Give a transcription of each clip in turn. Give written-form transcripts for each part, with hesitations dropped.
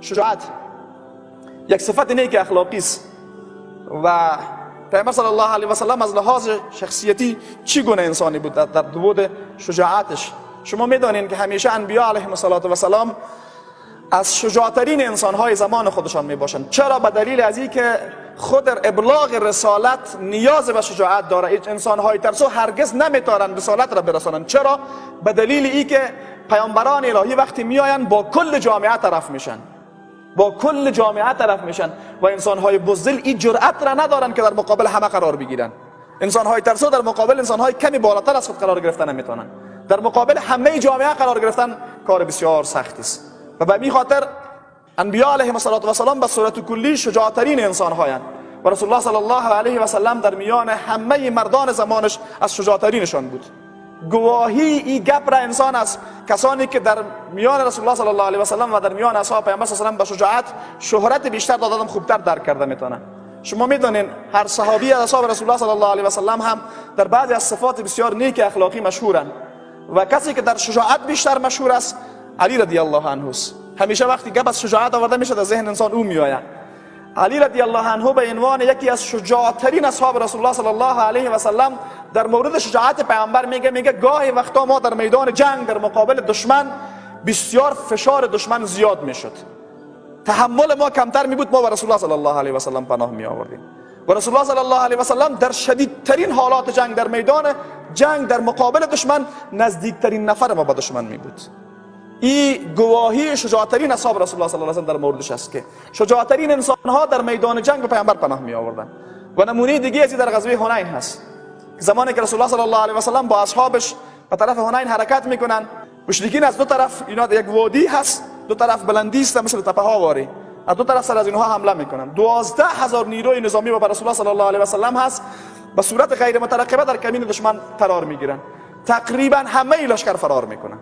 شجاعت یک صفت نیک اخلاقی است و پیامبر صلی الله علیه و سلم از لحاظ شخصیتی چگونه انسانی بود در بود شجاعتش. شما میدانین که همیشه انبیا علیهم السلام از شجاعترین انسانهای زمان خودشان میباشند. چرا؟ به دلیل از اینکه خود ابلاغ رسالت نیاز به شجاعت داره. هیچ انسانهای ترسو هرگز نمیتونن رسالت را برسانند. چرا؟ به دلیل اینکه پیامبران الهی وقتی میآیند با کل جامعه طرف میشن، با کل جامعه طرف میشن و انسانهای بزدل این جرأت را ندارن که در مقابل همه قرار بگیرن. انسانهای ترسو در مقابل انسانهای کمی بالاتر از خود قرار گرفتن نمیتونن. در مقابل همه جامعه قرار گرفتن کار بسیار سخت است و به می خاطر انبیا علیهم السلام به صورت کلی شجاعترین انسان هایند و رسول الله صلی الله علیه و سلم در میان همه مردان زمانش از شجاعترینشان بود. گواهی این گپ را انسان از کسانی که در میان رسول الله صلی الله علیه و سلم و در میان اصحاب پیامبر صلی الله علیه و سلم به شجاعت شهرت بیشتر دادن خوبتر درک کرده میتونه. شما میدونین هر صحابی از اصحاب رسول الله صلی الله علیه و سلم هم در بعضی از صفات بسیار نیک اخلاقی مشهورند و کسی که در شجاعت بیشتر مشهور است علی رضی الله عنه است. همیشه وقتی گپ از شجاعت آورده میشه در ذهن انسان او میآید. علی رضی الله عنه به عنوان یکی از شجاعترین اصحاب رسول الله صلی الله علیه و سلم در مورد شجاعت پیامبر میگه گاهی وقتا ما در میدان جنگ در مقابل دشمن بسیار فشار دشمن زیاد میشد، تحمل ما کمتر می بود، ما به رسول الله صلی الله علیه و سلم پناه می آوردیم و رسول الله صلی الله علیه و سلم در شدیدترین حالات جنگ، در میدان جنگ در مقابل دشمن، نزدیکترین نفر ما به دشمن می بود. این گواهی شجاعترین اصحاب رسول الله صلی الله علیه و سلم در موردش است که شجاعترین انسانها در میدان جنگ به پیامبر پناه می آوردن. و نمونه دیگه از در غزوه حنین هست، زمانی که رسول الله صلی الله علیه و سلم با اصحابش به طرف حنین حرکت میکنن، مشرکین از دو طرف، اینا یک وادی هست، دو طرف بلندی است مثل تپه ها واری، از دو طرف سر از اینها حمله میکنن. 12,000 نیروی نظامی با رسول الله صلی الله علیه و سلم هست، به صورت غیر مترقبه در کمین دشمن قرار میگیرن. تقریبا همه لشکر فرار میکنن.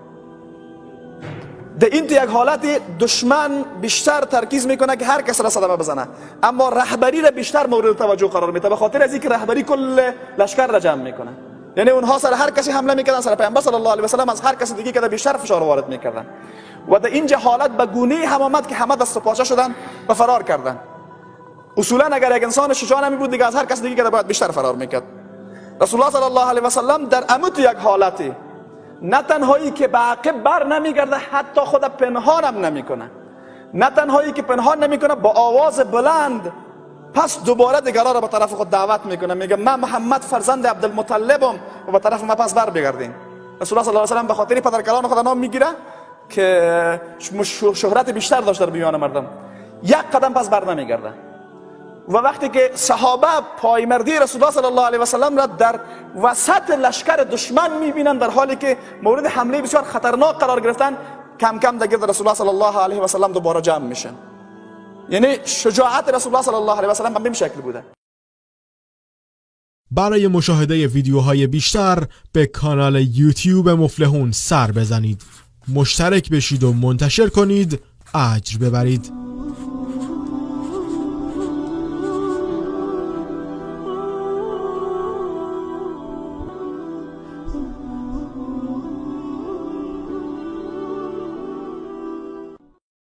در این یک حالت دشمن بیشتر ترکیز میکنه که هر کس را صدمه بزنه، اما رهبری را بیشتر مورد توجه قرار میده، به خاطر از اینکه رهبری کل لشکر را جمع میکنه. یعنی اونها سر هر کسی حمله میکردن، سر پیامبر صلی الله علیه و سلم از هر کس دیگه که بیشتر فشار وارد میکردن. و در اینجا حالت به گونه هم آمد که همه دست و پاچه شدن و فرار کردن. اصولا اگر یک انسان شجاع نمی بود دیگه از هر کس دیگه که باید بیشتر فرار میکرد. رسول الله صلی الله علیه و سلم در اموت یک حالتی نه تنهایی که به عقب بر نمیگرده، حتی خود پنهانم نمیکنه. نه تنهایی که پنهان نمیکنه، با آواز بلند پس دوباره دیگران را به طرف خود دعوت میکنه، میگه من محمد فرزند عبدالمطلبم و به طرف ما پس بر بگردین. رسول الله صلی الله علیه و سلم به خاطر پدرکلان خود نام میگیره که شهرت بیشتر داشت در میان مردم، یک قدم پس بر نمیگرده. و وقتی که صحابه پایمردی رسول الله صلی الله علیه و سلم را در وسط لشکر دشمن میبینن، در حالی که مورد حمله بسیار خطرناک قرار گرفتن، کم کم در گرد رسول الله صلی الله علیه و سلم دوباره جمع میشن. یعنی شجاعت رسول الله صلی الله علیه و سلم به این شکل بوده. برای مشاهده ویدیوهای بیشتر به کانال یوتیوب مفلحون سر بزنید، مشترک بشید و منتشر کنید، اجر ببرید.